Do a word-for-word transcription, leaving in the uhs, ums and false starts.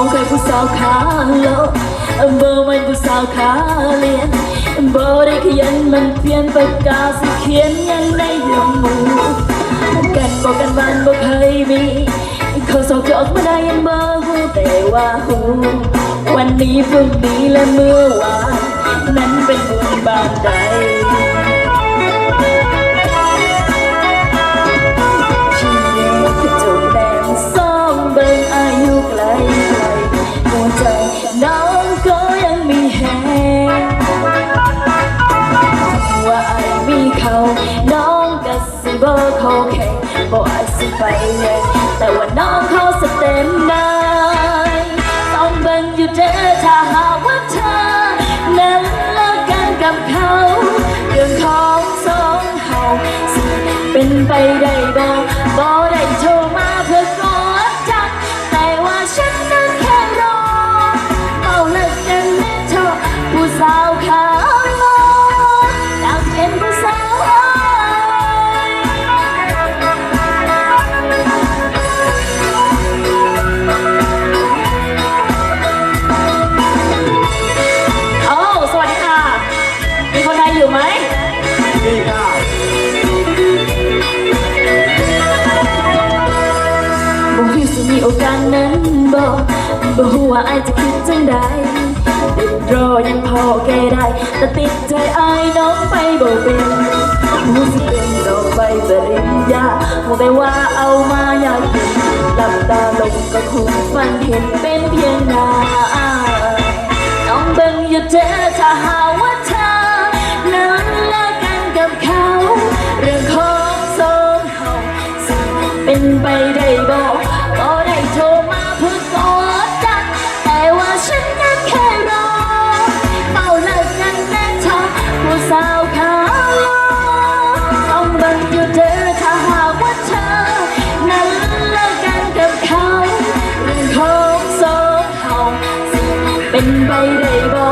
บ่แม่นผู้สาวขาเลาะ บ่แม่นผู้สาวขาเลียน บ่ได้ขยันหมั่นเพียร ปากกาสิเขียนหยังในเรื่องหมู่ การบอกการบ้านบ่เคยมี ข้อสอบจะออกเมื่อใดยังบ่ฮู้ แต่ว่าฮู้ วันนี้ พรุ่งนี้ และเมื่อวาน นั้นเป็นบุญบานใด ที่เจ้าแดงส่องเบิ่งอายุไกลไกล หัวใจน้องก็ยังมีแฮง ว่าอ้ายมีเขา น้องก็สิบ่ขอแข่ง บ่อาจสิไปแย่ง แต่ว่าน้องขอสแตนบาย ต้องเบิ่งอยู่เด้อ ถ้าหากว่าเธอ นั้นเลิกกันกับเขา เรื่องของสองเฮา สิเป็นไปได้บ่ บ่ได้โทรมาเพื่อกดดัน แต่ว่าฉันนั้นแค่รอ เอาเลิกกันแน่เถาะ ผู้สาวขาเลาะ อยากเป็นผู้สาวอ้าย โอ้ สวัสดีค่ะ มีคนไทยอยู่ไหม นี่ค่ะ บ่ฮู้สิมีโอกาสนั้นบ่ บ่ฮู้ว่าอ้ายจะคิดจั่งใด ติดรอยังพอแก้ได้ แต่ติดใจอ้ายน้องไปบ่เป็น บ่ฮู้สิเป็นดอกใบปริญญา ฮู้แต่ว่าเอามายากเย็น หลับตาลงก็คงฝันเห็นเป็นเพียงหน้าอ้าย ต้องเบิ่งอยู่เด้อ ถ้าหากว่าเธอ นั้นเลิกกันกับเขา เรื่องของสองเฮา สิเป็นไปได้บ่ บ่ได้โทรมาเพื่อกดดัน แต่ว่าฉันนั้นแค่รอ เฝ้าเลิกกันแน่เถาะ ผู้สาวขาเลาะ ต้องเบิ่งอยู่เด้อ ถ้าหากว่าเธอ นั้นเลิกกันกับเขา เรื่องของสองเฮา สิเป็นไปได้บ่